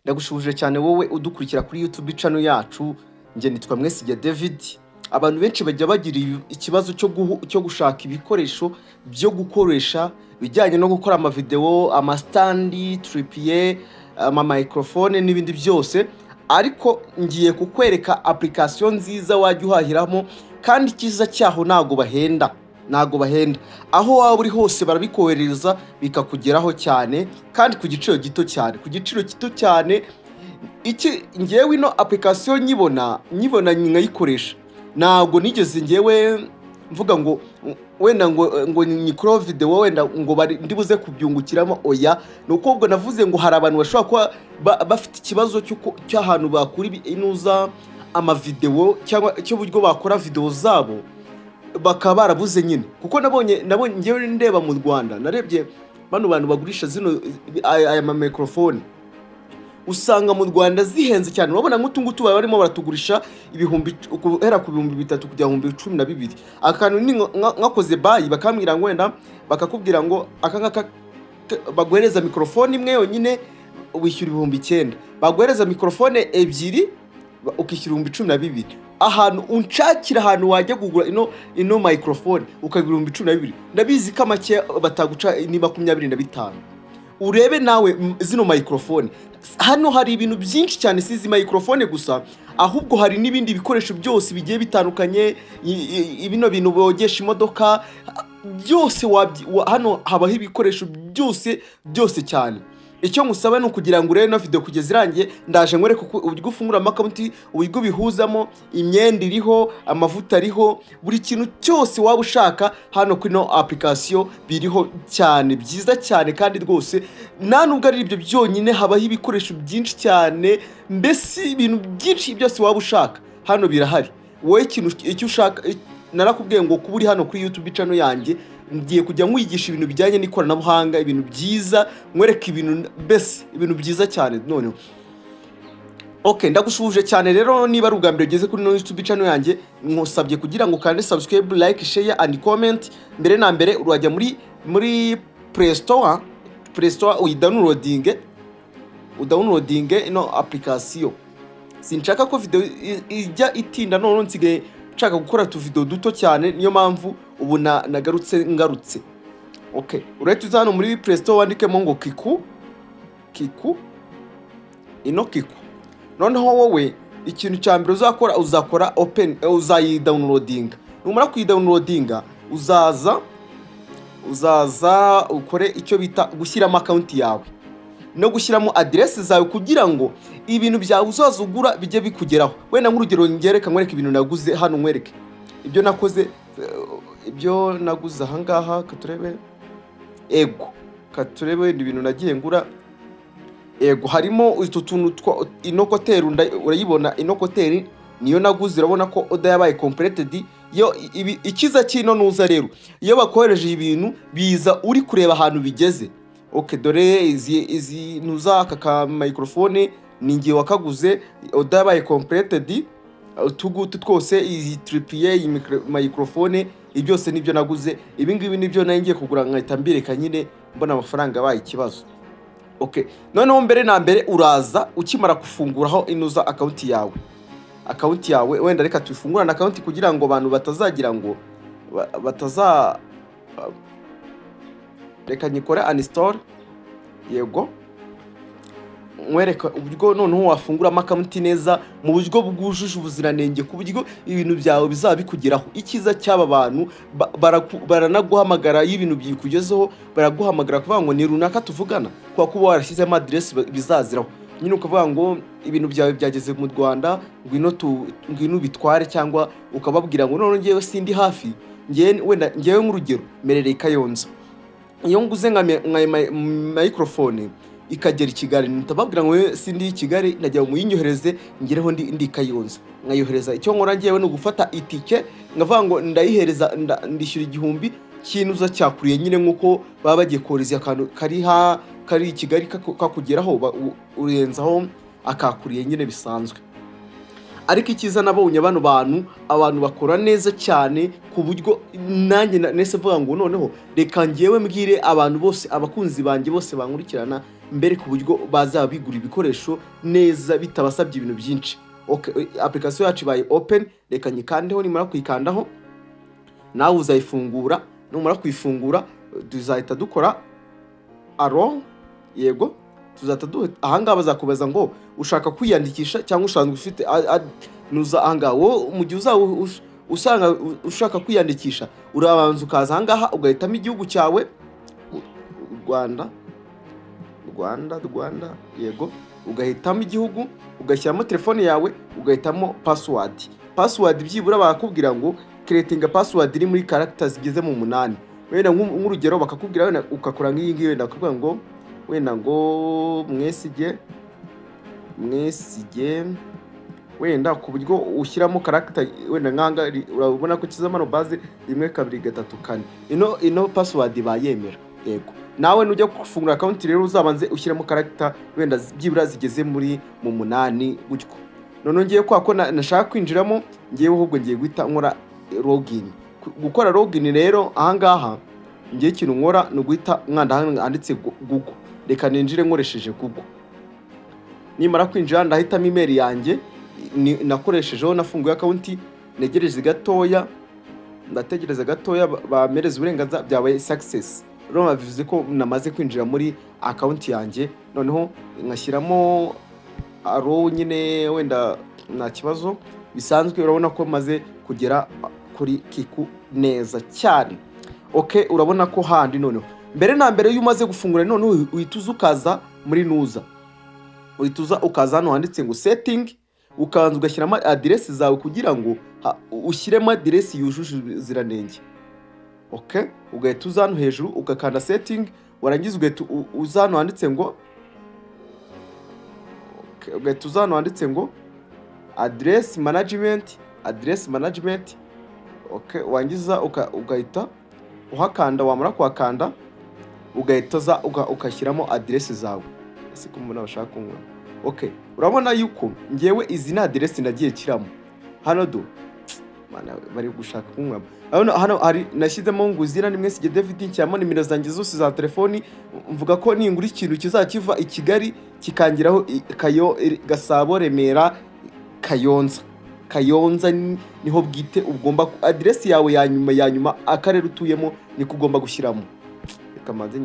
Ndagushubuje cyane wowe udukurikira kuri YouTube channel yacu. Njye nitwa Mwesige David. Abantu benshi bajya bagira ikibazo cyo gushaka ibikoresho byo gukoresha bijyanye no gukora amavideo, amastand, trépied, amamicrophone n'ibindi byose. Ariko ngiye kukwereka application nziza wajya uhahiramo, kandi icyiza cyaho ntago bahenda. Aho waba uri hose barabikohereza bikakugeraho cyane, kandi ku giciro gito cyane, ku giciro gito cyane. Iki ngewe ino application nyibona nkayikoresha, ntabwo nigeze ngewe mvuga ngo wenda ngo nyikoreho video, wenda ngo bari ndibuze kubyungukiramo. Oya, ni uko ubwo navuze ngo hari abantu bashobora kuba bafite ikibazo cy'ahantu bakura inuza amavideo cyangwa cy'uburyo bakora video zabo, bakaba barabuze nyine. Kuko nabonye ngewe ndeba mu Rwanda, narebye bano bantu bagurisha zino aya ma microphone, usanga mu Rwanda zihenze cyane. Urabona nk'utu ngutu baba barimo baratugurisha ibihumbi guhera ku 3000 kugera mu 12,000. Akantu ni nkakoze buy, bakambwira ngo wenda bakakubwira ngo aka ngaka baguhereza microphone imwe yonyine wishyura 9000, baguhereza microphone ebyiri ukishyura 12,000. Ahantu unshakira ahantu wajya kugura ino microphone ukagura 12,000, ndabizi ko make bataguca ni 25. Urebe nawe zino microphone hano hari ibintu byinshi cyane. Si izi microphone gusa, ahubwo hari n'ibindi bikoresho byose bigiye bitandukanye, bino bintu bogesha imodoka byose. Hano habaho ibikoresho byose byose cyane. Icyo ngusaba ni ukugira ngo urebe ino video kugeza irangiye. Ndaje nkwereke uburyo ufunguramo account, uburyo ubihuzamo, imyenda iriho, amavuta ariho, buri kintu cyose waba ushaka hano kuri ino application biriho cyane, byiza cyane. Kandi rwose nta nubwo ari ibyo byonyine, habaho ibikoresho byinshi cyane, mbese ibintu byinshi byose waba ushaka hano birahari. Wowe ikintu icyo ushaka, narakubwiye ngo kuba uri hano kuri YouTube channel yanjye, ngiye kujya nkwigisha ibintu bijyanye n'ikoranabuhanga, ibintu byiza, nkwereka ibintu, mbese ibintu byiza cyane. Noneho ok, ndagushuje cyane rero. Niba ari ubwa mbere ugeze kuri ino YouTube channel yanjye, nkusabye kugira ngo ukande subscribe, like, share and comment. Mbere na mbere urajya muri Play Store, Play Store uyidownloadinge, udownloadinge ino application. Sinshaka ko video ijya itinda, none nsigaye nshaka gukora utuvideo duto cyane, niyo mpamvu ubu nagarutse ngarutse. Okay, urahita uza hano muri Play Store wandikemo ngo Kiku, Kiku, ino Kiku. Noneho wowe ikintu cya mbere uzakora, uzakora open, uzayidownloadinga. Numara kuyidownloadinga, uzaza ukore icyo bita gushyiramo account yawe no gushyiramo aderesi zawe, kugira ngo ibintu byawe uzaza ugura bijye bikugeraho. Wenda nk'urugero, ngereka nkwereke ibintu naguze hano, nkwereke ibyo nakoze, ibyo naguze ahangaha. Katurebe, ego, katurebe wenda ibintu nagiye ngura. Ego, harimo utu tuntu twa ino écouteur. Urayibona ino écouteur niyo naguze. Urabona ko order yabaye completed. Yo ikiza cy'ino nuza rero, iyo bakohereje ibintu biza uri kureba ahantu bigeze. Ok, dore izi nuza, aka ka microphone ni ngiye wakaguze, order yabaye completed. Utu ngutu twose, izi trépied, iyi microphone, ibi byose nibyo naguze. Ibi ngibi nibyo nari ngiye kugura nkahita mbireka nyine, mbona amafaranga abaye ikibazo. Okay, noneho mbere na mbere uraza ukimara gufunguraho inuza account yawe, account yawe wenda reka tuyifungurane account kugira ngo abantu batazagira ngo bataza. Reka nyikore uninstall. Yego, nkwereka uburyo noneho wafunguramo account neza mu buryo bwujuje ubuziranenge, ku buryo ibintu byawe bizaba bikugeraho. Icyiza cy'aba bantu, baranaguhamagara iyo ibintu bikugezeho. Baraguhamagara kuvuga ngo ni runaka tuvugana, kubera ko uba warashyizemo aderesi bizaziraho nyine, ukavuga ngo ibintu byawe byageze mu Rwanda, ngwino ngwino ubitware, cyangwa ukababwira ngo none ngewe sindi hafi, ngewe wenda ngewe nk'urugero mperereye i Kayonza. Iyo nguze nka microphone ikagera i Kigali, ndababwira ngo sindi i Kigali, najya muyinyohereze ngereho ndi Kayonza, nkayohereza. Icyo nkora ngewe ni ugufata itike, nkavuga ngo ndayihereza, ndishyura 1000 cy'inuza cyakuriye nyine, nk'uko baba bagiye kohereza akantu kari i Kigali kakugeraho, urenzaho akakuriye nyine bisanzwe. Ariko icyiza nabonye, bano bantu, abantu bakora neza cyane, ku buryo nanjye nahise mvuga ngo noneho reka ngewe mbwire abantu bose, abakunzi banjye bose bankurikirana. mbere ku buryo bazaba bigura ibikoresho neza bitabasabye ibintu byinshi. Okay, application yacu ibaye open, reka nyikandeho. Nimara kuyikandaho, nawe uzayifungura. Numara kuyifungura, tuzahita dukora allow. Yego, tuzahita ahangaha bazakubaza ngo ushaka kwiyandikisha cyangwa usanzwe ufite nuza. Ahangaha wowe, mu gihe uzaba usanga ushaka kwiyandikisha, urabanza ukaza ahangaha ugahitamo igihugu cyawe, Rwanda, Rwanda, Rwanda. Yego, ugahitamo igihugu, ugashyiramo telefone yawe, ugahitamo password. Password byibura barakubwira ngo creating password iri muri characters zigeze mu 8. Wenda nk'urugero bakakubwira, wenda ugakora nk'iyi ngiyi, wenda bakakubwira ngo wenda ngo Mwesige, Mwesige, wenda ku buryo ushyiramo character wenda nkanga urabona ko kizamo base 1, 2, 3, 4. Ino password bayemera. Yego, nawe nujya gufungura account rero, uzabanze ushyiremo character wenda byibura zigeze muri mu 8 gutyo. Noneho ngiye kwa ko nashaka kwinjiramo ngiye, ahubwo ngiye guhita nkora login. Gukora login rero, ahangaha ngiye ikintu nkora ni uguhita nkanda hano handitse Google. Reka ninjire nkoresheje Google. Nimara kwinjira, ndahitamo email yanjye nakoreshejeho nafunguye account. Ntegereze gatoya, ndategereza gatoya bampereze uburenganzira. Byabaye success. Rero bivuze ko namaze kwinjira muri account yanjye. Noneho nkashyiramo allow nyine, wenda nta kibazo bisanzwe. Urabona ko maze kugera kuri Kikuu neza cyane. Okay, urabona ko handi noneho mbere na mbere, iyo umaze gufungura, noneho uhita uza ukaza muri nuza, uhita uza ukaza hano handitse ngo setting, ukabanza ugashyiramo aderesi zawe kugira ngo ushyiremo aderesi yujuje ubuziranenge. Okay, ugahita uza hano hejuru ugakanda setting, warangiza ugahita uza hano handitse ngo, okay, ugahita uza hano handitse ngo address management, address management. Okay, wangiza ugahita uhakanda. Wamara kuhakanda, ugahita uza ugashyiramo aderesi zawe. Ese ko mbona bashaka kunywa? Okay, urabona yuko ngewe izi ni aderesi nagiye nshyiramo hano. Do mana, bari gushaka kunywamo. Hano hari nashyizemo ngo izina ni Mwesige David, nshyiramo nimero zanjye zose za telefoni, mvuga ko ningura ikintu kizakiva i Kigali kikangiraho Kayo, Gasabo, Remera, Kayonza. Kayonza niho bwite ugomba aderesi yawe ya nyuma ya nyuma, akarere utuyemo niko ugomba gushyiramo. Reka manze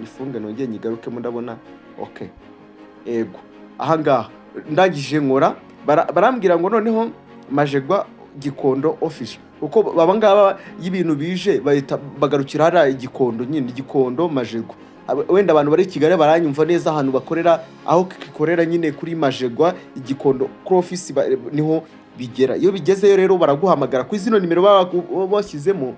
nyifunge nongere nyigarukemo. Ndabona okay. Ego, ahangaha ndangije nkora, barambwira ngo noneho Magerwa Gikondo office, kuko baba ngaba y'ibintu bije bahita bagarukira hariya Igikondo nyine, Gikondo Magerwa. Wenda abantu bari i Kigali baranyumva neza ahantu bakorera, aho kikorera nyine kuri Magerwa Igikondo kuri office niho bigera. Iyo bigezeyo rero, baraguhamagara kuri zino nimero baba bashyizemo.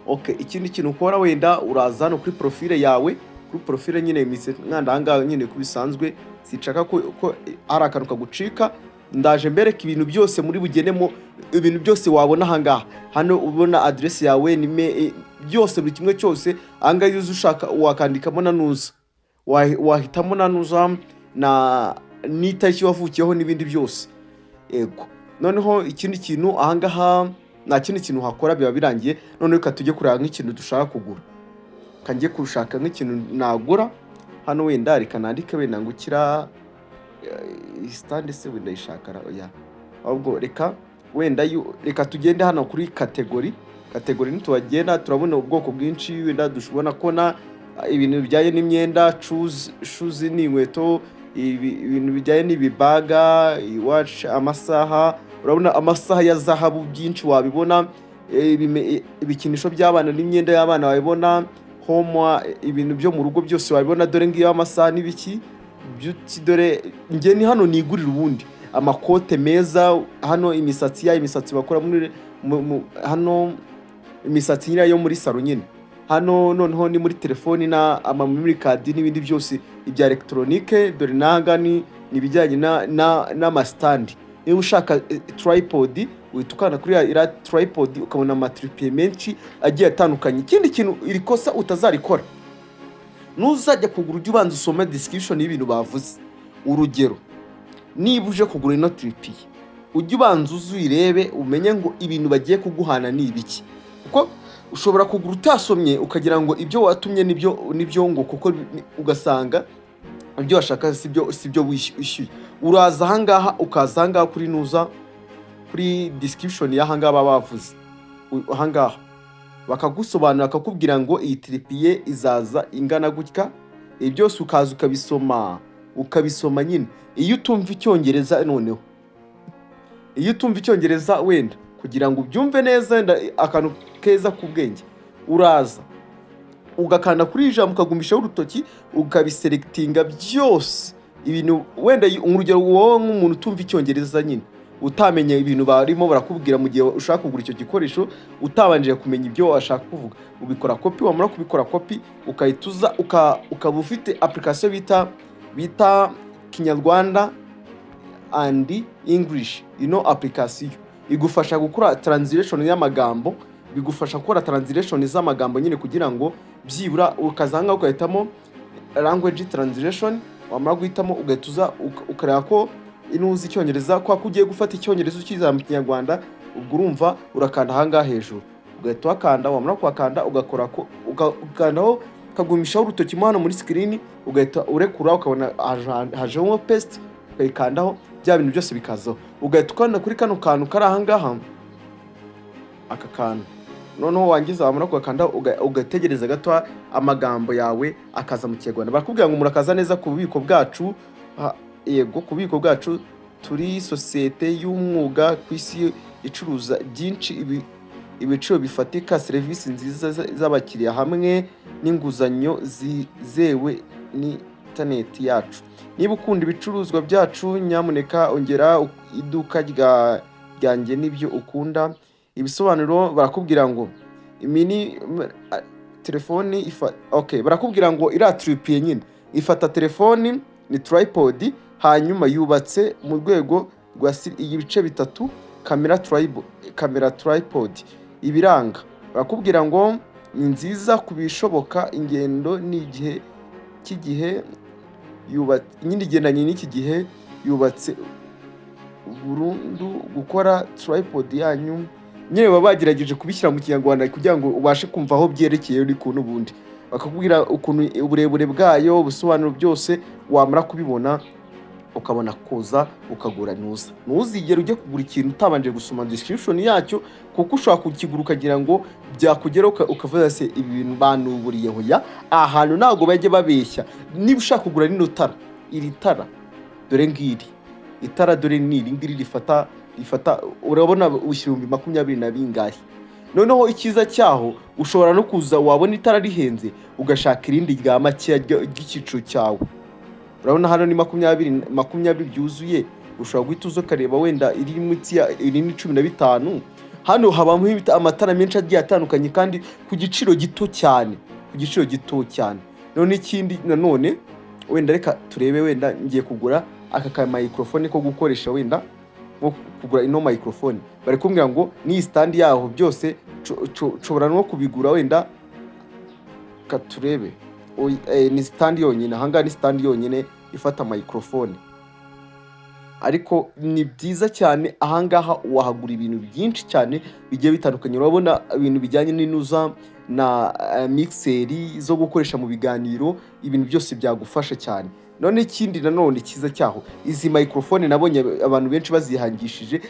Okay, ikindi kintu ukora, wenda uraza hano kuri profile yawe, kuri profile nyine mise nkanda ahangaha nyine ku bisanzwe. Sinshaka ko hari akantu kagucika. Ndaje mbereka ibintu byose muri bugenemo, ibintu byose wabona ahangaha. Hano ubona aderesi yawe nime byose, buri kimwe cyose. Ahangaha iyo uza ushaka wakandikamo na nuza, wahitamo na nuza na n'itariki wavukiyeho n'ibindi byose. Yego, noneho ikindi kintu ahangaha, nta kindi kintu uhakora, biba birangiye. Noneho reka tujye kureba nk'ikintu dushaka kugura. Kangiye gushaka nk'ikintu nagura hano. Wenda reka nandike wenda ngo ukira stand se, wenda yishaka oya, ahubwo reka wenda reka tugende hano kuri category. Category nituhagenda, turabona ubwoko bwinshi. Wenda dushobora kubona ibintu bijyanye n'imyenda, shoes ni inkweto, ibintu bijyanye n'ibibaga, watch, amasaha. Urabona amasaha ya zahabu, byinshi wabibona. Ibikinisho by'abana n'imyenda y'abana wabibona, home, ibintu byo mu rugo byose wabibona. Dore ngiyo amasaha n'ibiki beauty. Dore njye ni hano nigurira ubundi amakote meza. Hano imisatsi ya imisatsi bakora muri hano, imisatsi nyine yo muri salon nyine hano. Noneho ni muri telefoni na ama memory card n'ibindi byose ibya elegitoronike. Dore nanga ni ibijyanye n'ama stand. Niba ushaka tripod, uhita ukanda kuri iriya tripod, ukabona ama trépied menshi agiye atandukanye. Ikindi kintu, iri kosa utazarikora: nuzajya kugura, ujye ubanza usome description y'ibintu bavuze. Urugero, niba uje kugura ino trépied, ujye ubanza uze uyirebe, umenye ngo ibintu bagiye kuguhana ni ibiki, kuko Ushobora kugura utasomye, ukagira ngo ibyo watumye nibyo ngo kuko ugasanga ibyo washaka sibyo wishyuye. Uraza ahangaha, ukaza ahangaha kuri nuza, kuri description y'ahangaha baba bavuze. Ahangaha bakagusobanurira, bakakubwira ngo iyi trépied izaza ingana gutya. Ibi byose ukaza ukabisoma nyine. Iyo utumva Icyongereza, noneho iyo utumva Icyongereza, wenda kugira ngo ubyumve neza, wenda akantu keza k'ubwenge, uraza ugakanda kuri iri jambo, ukagumishaho urutoki, ukabiselectinga byose. Ibintu wenda urugero, wowe nk'umuntu utumva Icyongereza nyine, utamenye ibintu barimo barakubwira mu gihe ushaka kugura icyo gikoresho, utabanje kumenya ibyo washaka kuvuga, ubikora copy. Wamara kubikora copy, ukahita uza ukaba ufite application bita Kinyarwanda and English. Ino application igufasha gukora translation y'amagambo, bigufasha gukora translation z'amagambo nyine, kugira ngo byibura ukaza ahangaha ugahitamo language translation. Wamara guhitamo, ugahita uza ukareba ko inuzi Icyongereza, kwa ko ugiye gufata Icyongereza ukizana mu Kinyarwanda. Ubwo urumva urakanda ahangaha hejuru, ugahita uhakanda. Wamara kuhakanda, ugakora ko ugakandaho, ukagumishaho urutoki mo hano muri screen, ugahita urekura, ukabona hajeho paste, ukayikandaho, bya bintu byose bikazaho. Ugahita ukanda kuri kano kantu kari ahangaha, aka kantu. Noneho wangiza, wamara kugakanda, ugategereza gato, amagambo yawe akaza mu Kinyarwanda. Barakubwira ngo murakaza neza ku bubiko bwacu. Yego, ku bubiko bwacu. Turi sosiyete y'umwuga ku isi icuruza byinshi, ibiciro bifatika, serivisi nziza z'abakiriya hamwe n'inguzanyo zizewe n'interineti yacu. Niba ukunda ibicuruzwa byacu, nyamuneka ongera iduka ryanjye n'ibyo ukunda. Ibisobanuro, barakubwira ngo mini telefoni okay, barakubwira ngo iriya trépied nyine ifata telefoni, ni tripod, hanyuma yubatse mu rwego rwa ibice bitatu, camera tripod. Ibiranga, barakubwira ngo ni nziza ku bishoboka ingendo n'igihe cy'igihe, nyine igendanye n'iki gihe, yubatse burundu gukora tripod yanyu. Nyine baba bagerageje kubishyira mu Kinyarwanda kugira ngo ubashe kumva aho byerekeye ariko n'ubundi bakakubwira ukuntu uburebure bwayo, ubusobanuro byose. Wamara kubibona, ukabona kuza ukagura. Ntuza ntuzigere ujya kugura ikintu utabanje gusoma description yacyo, kuko ushobora kukigura ukagira ngo byakugeraho ukavuga se ibi bintu banuburiye. Hoya, aha hantu ntabwo bajya babeshya. Niba ushaka kugura rino tara, iri tara dore ngiri, itara dore ni iri ngiri rifata, urabona wishyura 20,000 na bingahe. Noneho icyiza cyaho, ushobora no kuza wabona itara rihenze, ugashaka irindi rya makeya ry'icyiciro cyawe. Urabona hano ni 20, 20 byuzuye. Ushobora guhita uza ukareba wenda iri munsi ya iri ni 15. Hano habamo amatara menshi agiye atandukanye kandi ku giciro gito cyane, ku giciro gito cyane. None ikindi nanone, wenda reka turebe, wenda ngiye kugura aka ka microphone ko gukoresha, wenda nko kugura ino microphone, bari kumbwira ngo n'iyi stand yaho byose nshobora no kubigura. Wenda ka turebe. Ni stand yonyine ahangaha, ni stand yonyine ifata microphone, ariko ni byiza cyane. Ahangaha wahagura ibintu byinshi cyane bigiye bitandukanye. Urabona ibintu bijyanye n'inuza na mixer zo gukoresha mu biganiro, ibintu byose byagufasha cyane. None ikindi nanone cyiza cyaho, izi microphone nabonye abantu benshi bazihangishije.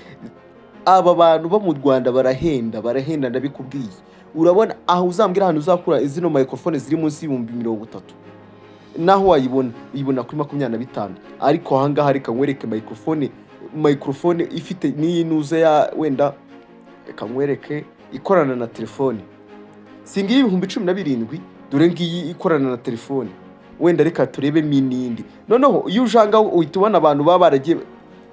Aba bantu bo mu Rwanda barahenda, barahenda, ndabikubwiye. Urabona aho uzambwira ahantu uzakura zino microphone ziri munsi y'30,000? Naho wayibona, uyibona kuri 25. Ariko ahangaha reka nkwereke microphone ifite n'iyi nuza ya, wenda reka nkwereke ikorana na telefone. Si ngiyi 17,000? Dore ngiyi ikorana na telefone. Wenda reka turebemo n'indi. Noneho iyo uje ahangaha, uhita ubona abantu baba baragiye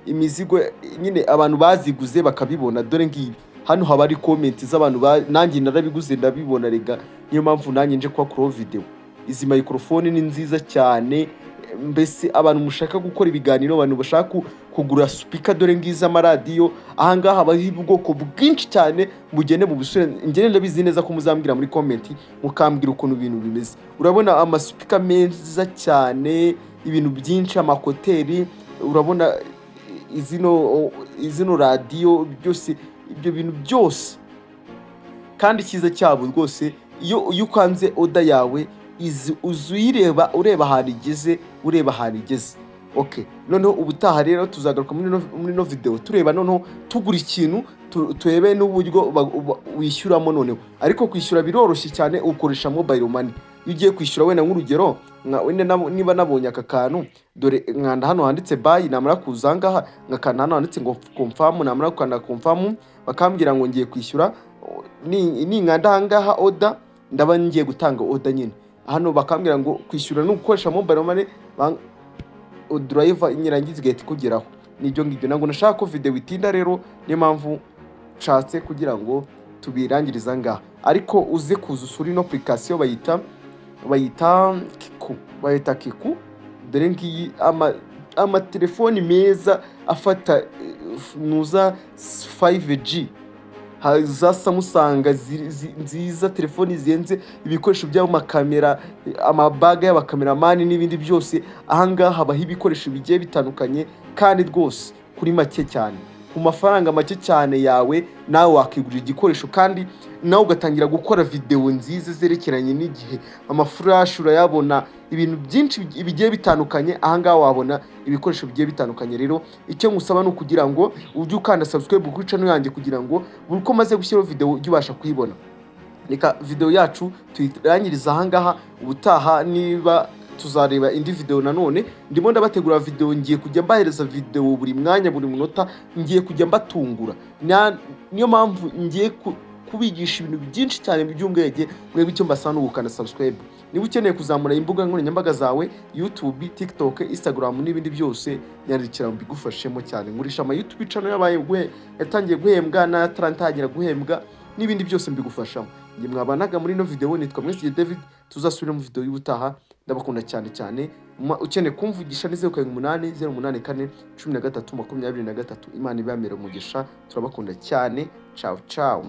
imizigo nyine, abantu baziguze bakabibona. Dore ngibi hano, haba hari comment z'abantu nanjye narabiguze, ndabibona rega, niyo mpamvu nanjye nje kuhakuraho video. Izi microphone ni nziza cyane. Mbese abantu mushaka gukora ibiganiro, abantu bashaka kugura speaker, dore ngizi amaradiyo. Ahangaha habaho ubwoko bwinshi cyane. Mugende mu busore, ngende, ndabizi neza ko muzambwira muri comment, mukambwira ukuntu ibintu bimeze. Urabona amaspeaker meza cyane, ibintu byinshi, amakoteri, urabona izino radiyo, byose ibyo bintu byose. Kandi ikindi nanone cyiza cyaho, Kandi icyiza cyabo rwose, iyo ukanze order yawe, izi uza uyireba, ureba ahantu igeze, ureba ahantu igeze. Okay, noneho ubutaha rero tuzagaruka muri ino video tureba noneho tugura ikintu, turebe n'uburyo wishyuramo noneho. Ariko kwishyura biroroshye cyane, ukoresha mobile money. Iyo ugiye kwishyura, wenda nk'urugero, wenda niba nabonye aka kantu, dore nkanda hano handitse "buy", namara kuza aha ngaha ngakanda hano handitse ngo "confirm". Namara gukanda "confirm", bakambwira ngo ngiye kwishyura. Ninkanda aha ngaha "order", ndaba ngiye gutanga order nyine. Hano bakambwira ngo kwishyura ni ugukoresha mobile money, driver nyirangiza igahita ikugeraho. Nibyo ngibyo, ntabwo nashaka ko video itinda rero, niyo mpamvu nshatse kugira ngo tubirangirize aha ngaha. Ariko uze kuza usura ino application, bayita Kikuu, bayita Kikuu. Dore ngiyi, amatelefoni meza afata nuza 5G, za Samsung nziza, telefoni zihenze, ibikoresho by'amakamera, amabaga y'abakameramani n'ibindi byose. Ahangaha habaho ibikoresho bigiye bitandukanye kandi rwose kuri make cyane, ku mafaranga make cyane yawe nawe wakigurira igikoresho kandi nawe ugatangira gukora videwo nziza zerekeranye n'igihe. Amafurashi urayabona, ibintu byinshi bigiye bitandukanye. Ahangaha wabona ibikoresho bigiye bitandukanye. Rero icyo ngusaba ni ukugira ngo ujye ukanda subscribe kuri channel yanjye, kugira ngo buri uko maze gushyiraho video ujye ubasha kuyibona. Reka video yacu tuyirangirize ahangaha. Ubutaha niba tuzareba indi video nanone, ndimo ndabategura video. Ngiye kujya mbahereza video buri mwanya, buri munota ngiye kujya mbatungura. Niyo mpamvu ngiye kubigisha ibintu byinshi cyane by'ubwenge. Mwebwe icyo mbasaba ni ugukanda subscribe. Niba ukeneye kuzamura imbuga nkoranyambaga zawe, YouTube, TikTok, Instagram n'ibindi byose, nyandikira mbigufashemo cyane. Nkurisha ama YouTube channel yabaye yatangiye guhembwa n'ataratangira guhembwa n'ibindi byose mbigufashamo. Njye mwabanaga muri ino video nitwa Mwesigye David. Tuzasubire mu video y'ubutaha. Ndabakunda cyane cyane. Ukeneye kumvugisha ni 0780841323. Imana ibamere umugisha. Turabakunda cyane. Ciao ciao.